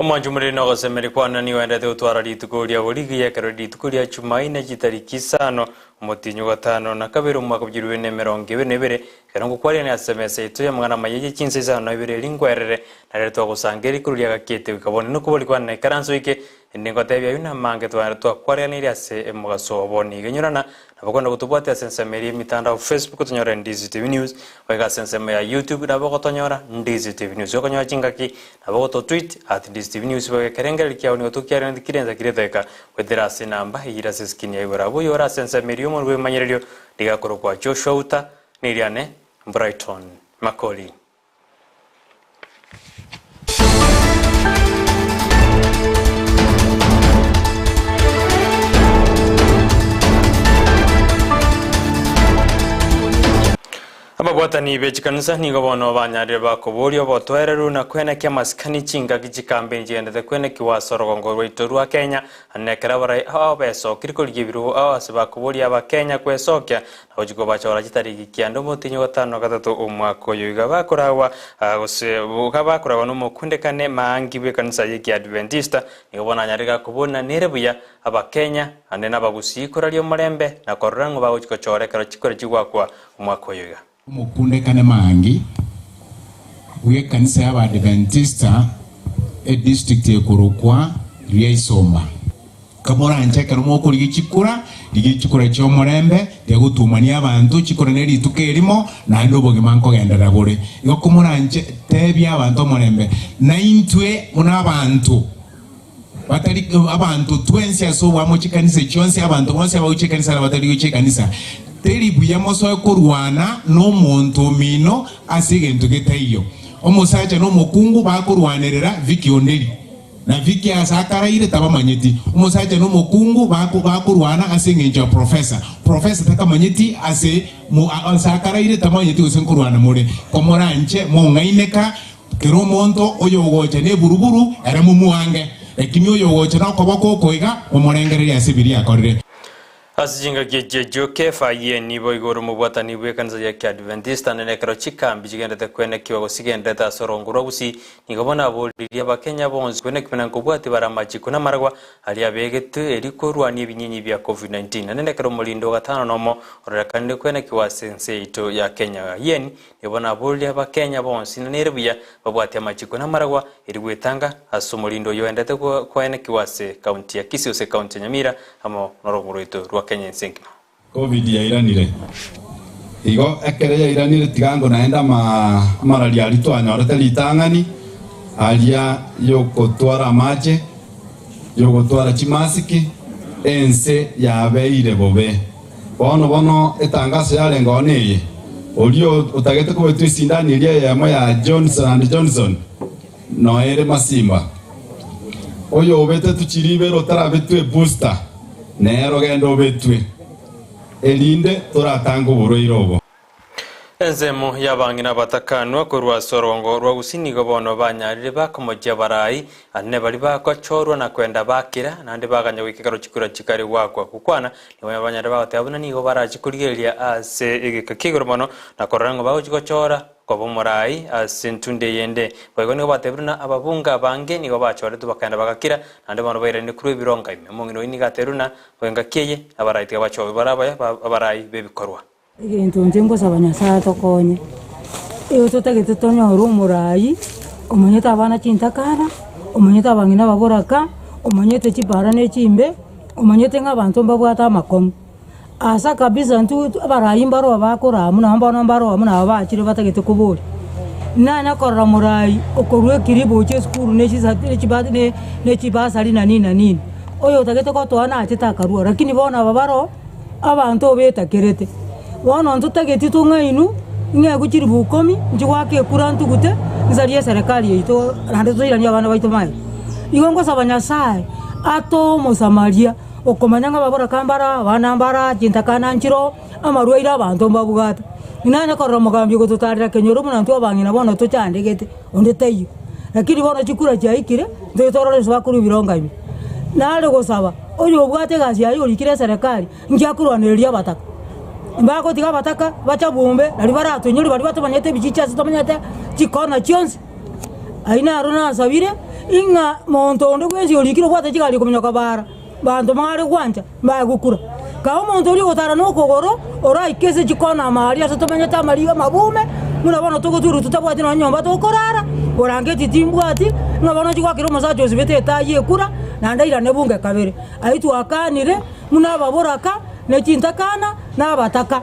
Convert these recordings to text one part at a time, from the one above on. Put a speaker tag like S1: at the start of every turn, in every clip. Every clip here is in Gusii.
S1: Omwancho omoriri na ogosemeria kwane nigo aendete gotwara rituko ria borigiya ekero rituko ria Chumaine chitariki isano, omotienyi o gatano na kabere omwaka bwa chilifu 2022, ekero ngokwarania ase emesa yaito y'amang'ana amaya ye chinsa isano na ibere eri nkwerere, na rero twagosangereria igoro ri'agakete goika bono nokobori kwane na ikaranso ike, Inde ngotebia ayio namange twakwareganirie ase omogaso obo nigo inyorana nabo kwenda gotobwatia ase ensemo eria emitandao Facebook tonyore Ndizi TV News goika ase ensemo ya YouTube nabo ogotonyora Ndizi TV News okonyora chingaki nabo ogoto tweet at Ndizi TV News boigo ekerengererio kiao nigo tokiarenetie kire ensa kire eteka goetera ase enamba eyio ere ase eskini ya igoro abwo oyore ase ensemo eria y'omonwe bw'ebimanyererio rigakorokwa Joshua Uta neriane Brighton Makori. Ababwatani be chikanisa nigo bono banyarire bakoboria obotoereru na kwenekia amasikani chingaki chikampeni chigenderete kwenekigwa ase orogongo rwaito rwa Kenya Ande ekero abarai ao besokire korigia ebirogo ao ase bakoboria Abakenya kwesokia na gochia kobachora chitariki kianda omotienyi o gatano na gatato omwaka oyo iga bakoragwa gose iga bakoragwa nomokundekane maangi bw'ekanisa y'Ekiadventista nigo bono anyarire gakobuna nere buya Abakenya ande nabagusii koraria omorembe na korora ng'o bagochia gochora ekero chikura chigwakwa omwaka oyo iga.
S2: Omokundekane maangi bw'ekanisa y'Abaadventista edistrict ekorokwa Riaisomba. Kamoranche ekero mokorigia chikura, rigia chikura chi'omorembe, tiga gotumania abanto, chikura ne rituko erimo, naende obogima nkogenderera bore. Igo komoranche tebia abanto omorembe, naintwe buna abanto batari abanto twensi ase oboamo chikanisa chionsi, abanto bonsi abagochia ekanisa na abatari gochia ekanisa, teri buya mosoe korwana nomonto omino ase egento getaiyo. Omosacha na omokungu bakorwanerera Vicky Onderi, na Vicky ase akaraire tabamanyeti. Omosacha na omokungu bakorwana ase engencho ya Professor. Professor takamanyeti ase ase akaraire tamanyeti gose nkorwana more. Komoranche mong'aineka Kera omonto oyogocha neburuburu, ere momwange, lakini oyogocha nokoboko oko iga, momorengererie ase biria akorire.
S1: Ase chingaki echi echio Kefa ayie nibo igoro omobwatani bw'ekanisa ya Kiadventista nere ekero chikambi chigendete kwenekiwa gose chigenderete ase orongo rwa Gusii, nigo bono aboririe Abakenya bonsi kwenekiwa na nkobwati bare amachiko namaragwa aria abegetwe erio korwania ebinyinyi bia Covid-19. Naende ekero omorindo o gatano nomo ororekanire kwenekiwa ase ense yaito ya Kenya ayie Nigo naborie Abakenya bonsi na nere buya babwate amachiko na amaragwa erio gwetanga ase omorindo oyio oendete koenekigwa ase county ya Kisii gose county ya Nyamira amo norogongo rwaito rwa Kenya ense engima.
S3: Covid yairanire. Igo ekero yairanire tiga ango naende amarari aria twanyorete ritang'ani, aria yokotwara amache, yogotwara chimasiki, ense yabeire bobe. Bono bono etangaso yarenge oo neye, Oria otagete kobetwa esindani eria eyemo ya Johnson and Johnson noere masimba. Oyo obetetwe chiria ibere otarabetwe ebooster nere ogende obetwe, erinde toratange oborwaire obo.
S1: Ensemo y'abang'ina abatakanwa korwa ase orongo rwa Gusii nigo bono banyarire bakomochia abarai, ane baria bagochorwa na kwenda bakira, naende baganya goika ekero chikura chikare goakwa. Gokwana nigo banyarire bagoteba buna nigo barache korigereria ase egeka kia igoro mono na korora ng'a bagochia gochora koba omorai ase entunde eyende. Boigo nigo batebire buna ababunge abange nigo bachoretwe bakagenda bagakira, naende bono bairanire korwa ebironga ime. Omong'ina oyio nigo atebirie buna engaki eye abarai tiga bachorwe bare abaya abarai b'ebikorwa.
S4: Egento inche ngosaba Nyasae atokonye, eye totagete tonyore omorai, omanyete abana chintakana, omanyete abang'ina ababoraka, omanyete chipara na echimbe, omanyete ng'a abanto mbabwate amakong'u. Asa kabisa intwe abarai mbaroo bakoraa buna bono mbaroo buna aba bachire batagete koboria. Nanya korora morai okorwa ekiribo gochia esukuru na echisa ne chiba ne ne chibasari na nini na nini, oyo otagete gotoa nachete akarwa lakini bono aba baroo. Abanto obetakerete. Bono ntotageti tong'ainwu, ng'egwe chilifu ikomi, inche goaka ekura ntugute, nsarie eserekari yaito naende toiranie abana baito magega. Igo ngosaba Nyasaye, atoe omosamaria, okomanya ng'a ababoraka mbare aa, abana mbare aa, chintakana nchire oo, amarwaire abanto mbabwate. Nanye korora omogambi ogototarera kenyoro buna intwe abang'ina bono tochandegete, onde taiyo. Lakini bono chikura chiaikire, ntwe torore ase bakorwa ebirongo ime. Nare gosaba, oyobwate egasi yaye orikire eserekari, inki akorwanereria abataka? Mbagotiga abataka bacha bombe, nario baratoinyore baria batomanyete ebichichi ase tomanyete chikona chionsi. Ayio naro nasabire, Ing'a monto onde bwensi orikire obwate chigari kominyoka bara, banto bare gwancha mbaye gokura. Kaa omonto oria ogotara nokogoro, oraike ase chikona amo aria ase tomenyete amariga amabume, buna bono togotwerwa totabwati nonya nyomba tokorara, borangeti timbwati, ng'a bono nchi goakera omosacha osibete etayi ekura, naende airane bunge kabere. Ayio twakanire buna ababoraka, ne chintakana, na abataka.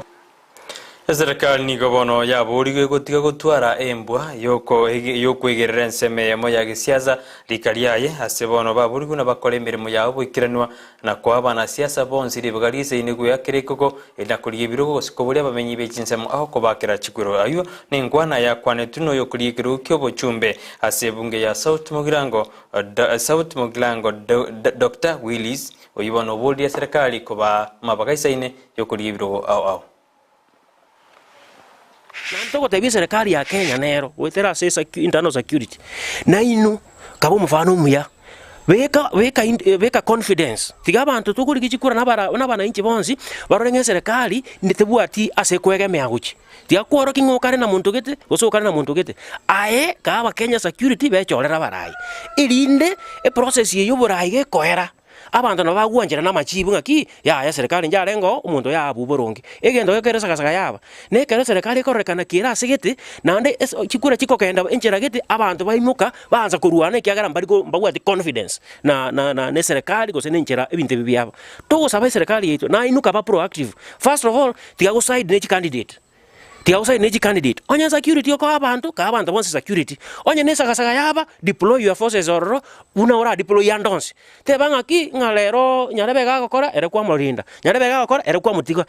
S1: Eserekari nigo bono yaboorigwe gotiga gotwara embwa y'okwegerera ensemo eyemo ya gesiasa rika riaye, ase bono baborigwe na bakore emeremo yabo boikeranwa na koa abanasiasa bonsi ribaga riisaine goeakera ekoko na korigia ebirogo gose koboria abamenyi be chinsemo ao kobakera chikwero. Ayio nenkwana yakwanetwe noyokorigia ekerogo ki'obochumbe ase ebunge ya South Mugirango, South Mugirango Doctor Willis, oyio bono oboririe eserekari kobaa amabaga aisaine y'okorigia ebirogo ao ao.
S5: Naende togotebia eserekari ya Kenya nero, goetera ase esecu internal security, nainwe kaba omofano omuya, beka beka in beka confidence, tiga abanto tokorigia chikura na abara na abananchi bonsi, barore ng'a eserekari nde tebwati ase ekoegemea gochia. Tiga kworokia ng'a okare na monto gete, gose okare na monto gete, aye kaa abakenya security bechorere abarai, erinde eprocess eye ya oborai gekoera. Abanto nabo bagwanchera namachibu ng'aki, yaya eserekari njarenge oo, omonto oyo aabwo boronge. Egento gekere sagasaga yaba, na ekero eserekari ekororekana ki ere ase gete, naende ase chikura chikogenda enchera gete, abanto baimoka, baansa korwana ekiagera mbari ko mbabwati confidence na na na na eserekari gose na enchera ebinto ebi biabo. Togosaba eserekari yaito, nainwe kaba proactive, first of all, tiga goside ne chicandidate. Tiga gose ne chicandidate, onye security okoa abanto, kaa abanto bonsi security, onye ne esagasaga yaba, deploy your forces ororo, buna ora deploy ande onsi. Teba ng'aki, ng'a rero nyarebe iga agokora, ere kwamorinda, nyarebe iga agokora, ere kwamotiga.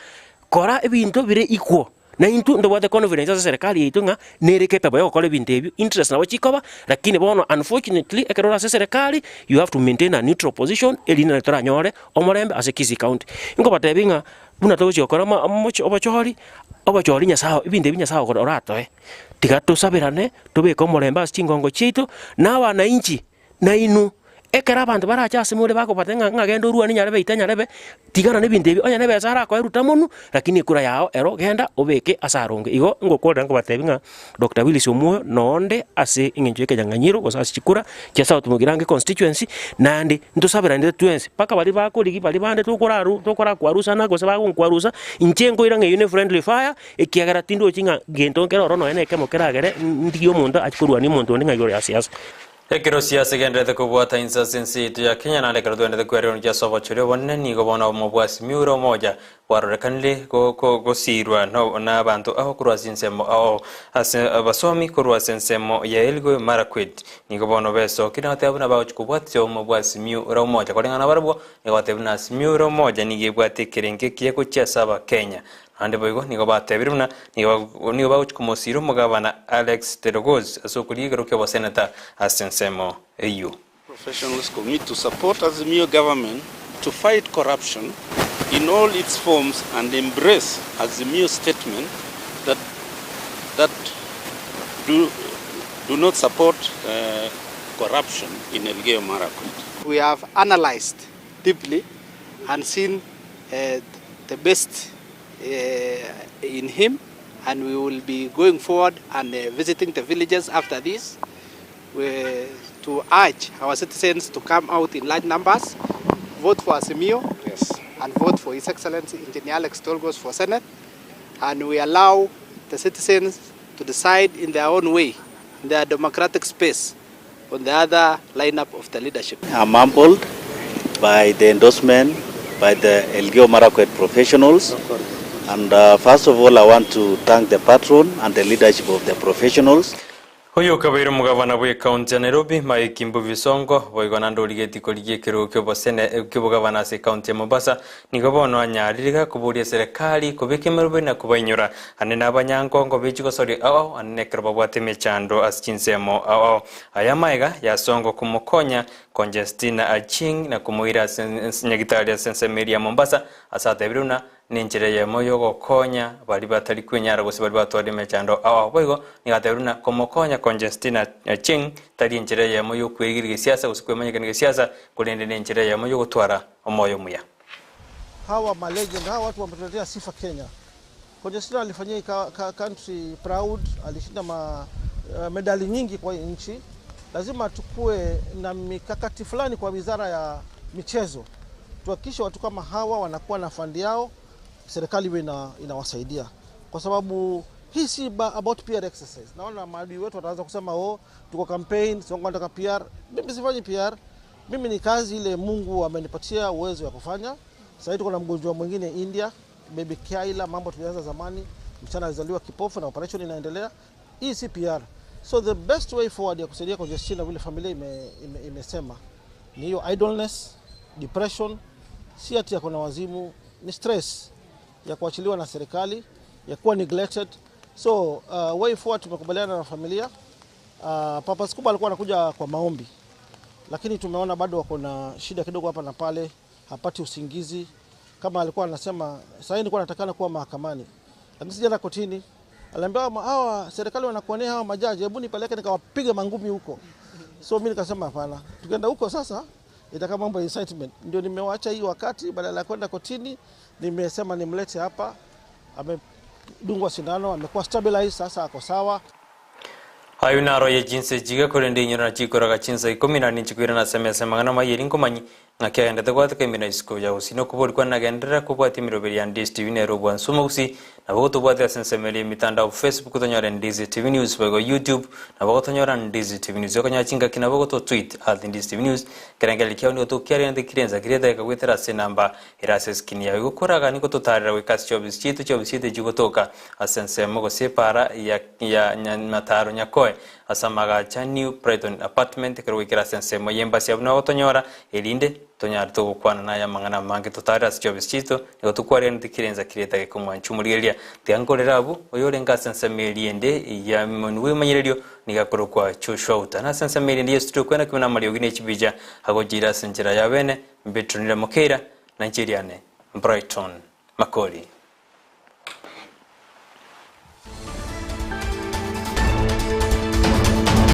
S5: Kora ebinto bire equal, na intwe ntobwate confidence ase eserekari yaito ng'a nere capable ya gokora ebinto ebio, interest nabo chikoba, lakini bono unfortunately, ekero ore ase eserekari, you have to maintain a neutral position, erinde nario toranyore omorembe ase Kisii County. Nkobatebia ng'a. Buna togochia gokora ama omoch obochori, obochori Nyasaye ebinto ebi Nyasaye okore oratoe, tiga tosaberane, tobeke omorembe ase chingongo chiaito, na abanainchi, nainwe, ekero abanto barache ase more bakobatebia ng'a ng'a genda orwane nyarebe ita nyarebe, tigana na ebinto ebi, onye na ebesa arakoe ruta monwe, lakini ekura yago ero genda obeke ase aronge. Igo ngokorera nkobatebia ng'a Doctor Willis Omwoyo nonde ase eng'encho y'ekenyang'anyiro gose ase chikura chia South Mugirango econstituency, naende ntosaberanete twensi mpaka baria bakorigia baria bande tokoraru tokorakwarusana gose bagonkwarusa, inche nkoira ng'a eyio ne friendly fire, ekiagera tindochi ng'a gento nkere ororo nonye na ekemo keragere ndigie omonto achie korwania omonto onde ng'a igoro ya siasa.
S1: Ekero siasa egendererete kobwata inse ase ense yaito ya Kenya naende ekero twenderete kwererokia ase obochori obonene nigo bono obomo bwa Azimio la Umoja bwarorekanire gosiirwa nabanto abo korwa ase ensemo ao ase abasomi korwa ase ensemo ya Elgeyo Marakwet nigo bono besokire na goteba buna bagochia kobwatia obomo bwa Azimio la Umoja koreng'ana nabarabwo nigo bateba buna Azimio la Umoja nigo ebwate ekerengo ekiya gochia ase abakenya Naende boigo nigo batebire buna nigo bagochia komosiira omogabana Alex Terogoz ase okorigia ekero ki'oboseneta ase ensemo eyio.
S6: Professionals commit to support Azimio government to fight corruption in all its forms and embrace Azimio statement that that do do not support corruption in Elgeyo Marakwet.
S7: We have analyzed deeply and seen the best in him and we will be going forward and visiting the villages after this to urge our citizens to come out in large numbers, vote for Azimio and vote for His Excellency Engineer Alex Tolgos for Senate and we allow the citizens to decide in their own way, in their democratic space on the other lineup of the leadership.
S8: I'm humbled by the endorsement by the Elgeyo Marakwet professionals. And uh, first of all, I want to thank the patron and the leadership of the professionals.
S1: Oyo okabeire omogabana bw'ekaunti ya Nairobi, Mike Mbuvi Sonko, boigo naende origetie korigia ekerogo ki'obosene ki'obogabana ase ekaunti ya Mombasa, nigo bono anyarire iga koboria eserekari kobeka emeroberi na kobainyora Ande nabanyankongo be chigosori ao ao, ande nekero babwate emechando ase chinsemo ao ao. Aya amaiga yasongo komokonya Conjestina Achieng na komoira ase nyagitari ase ensemo eria ya Mombasa ase atebire buna nenchera eyemo yogokonya baria batari kwenyara gose baria batwarire emechando ao ao. Boigo nigo atebire buna komokonya Conjestina Achieng tari enchera eyemo yokwerigeria gesiasa gose kwemanyekania gesiasa korende nenchera eyemo yogotwara omoyo omuya.
S9: Hawa ma legend, hawa watu wametuletea sifa Kenya. Conjestina alifanyia hii country proud, alishinda ma, medali nyingi kwa hii nchi. Lazima tukue na mikakati fulani kwa wizara ya michezo, tuhakikishe watu kama hawa wanakuwa na fandi yao, serikali iwe inawasaidia, kwa sababu hii si about PR exercise. Naona maadui wetu wataanza kusema oh, tuko campaign, sio nataka PR. Mimi sifanyi PR, mimi ni kazi ile Mungu amenipatia uwezo wa kufanya. Sasa tuko na mgonjwa mwingine India, baby Kaila, mambo tulianza zamani, msichana alizaliwa kipofu na operation inaendelea. Hii si PR. So the best way forward ya kusaidia Conjestina vile familia imesema ni hiyo idleness, depression, si ati yako na wazimu, ni stress ya kuachiliwa na serikali, ya kuwa neglected. So way forward tumekubaliana na familia. Papa Skuba alikuwa anakuja kwa maombi, lakini tumeona bado wako na shida kidogo hapa na pale, hapati usingizi. Kama alikuwa anasema sasa nilikuwa natakana kuwa mahakamani, lakini sijaenda kotini. Aliambia hawa serikali wanakuonea hawa majaji, hebu nipeleke nikawapiga mangumi huko. So mimi nikasema hapana, tukienda huko sasa itakuwa mambo ya incitement. Ndio nimewacha hii wakati, badala ya kwenda kotini nimesema nimlete hapa. Amedungwa sindano, amekuwa stabilized, sasa ako sawa.
S1: Ayu naro ye jinsi jiga korende inyoro na chikoraga chinsa ikumi na ninchikwira na semese mang'ana mayeri nkomanyi ng'aki agendete gwateka imina isiko ya gusii nokobori kwa nagenderera kobwatia emiroberi ya Ndizi TV nero obwansuma gusii nabo gotobwate ase ensemo eria emitandao Facebook tonyore Ndizi TV News boigo YouTube nabo gotonyora Ndizi TV News okonyora chingaki nabo gototweet at Ndizi TV News ekerengererio kiao nigo tokiarente kirensa kiria edageka goetera ase enamba ere ase eskrini yago igokoraga nigo totarera goika ase chiofisi chiaito chiofisi chiaito chigotoka ase ensemo gose epara ya ya Nyamataro Nyakoe ase amagacha New Brighton Apartment ekero goikera ase ensemo y'embasi abwo nagotonyora erinde tonyare togokwana naye amang'ana amange totarere ase chiofisi chiaito nigo tokwareranete kirensa kiria etageka omwanchi omorigereria tiga nkorere abwo oyorenge ase ensemo eria ende ya monwe bw'emanyererio nigo akorokwa Joshua Uta na ase ensemo eria ende Yesu tiri okwana kimwe namariogi ne chibicha agochiira ase enchera ya bene Mbetronire Mokeira na inche eriane Brighton Makori.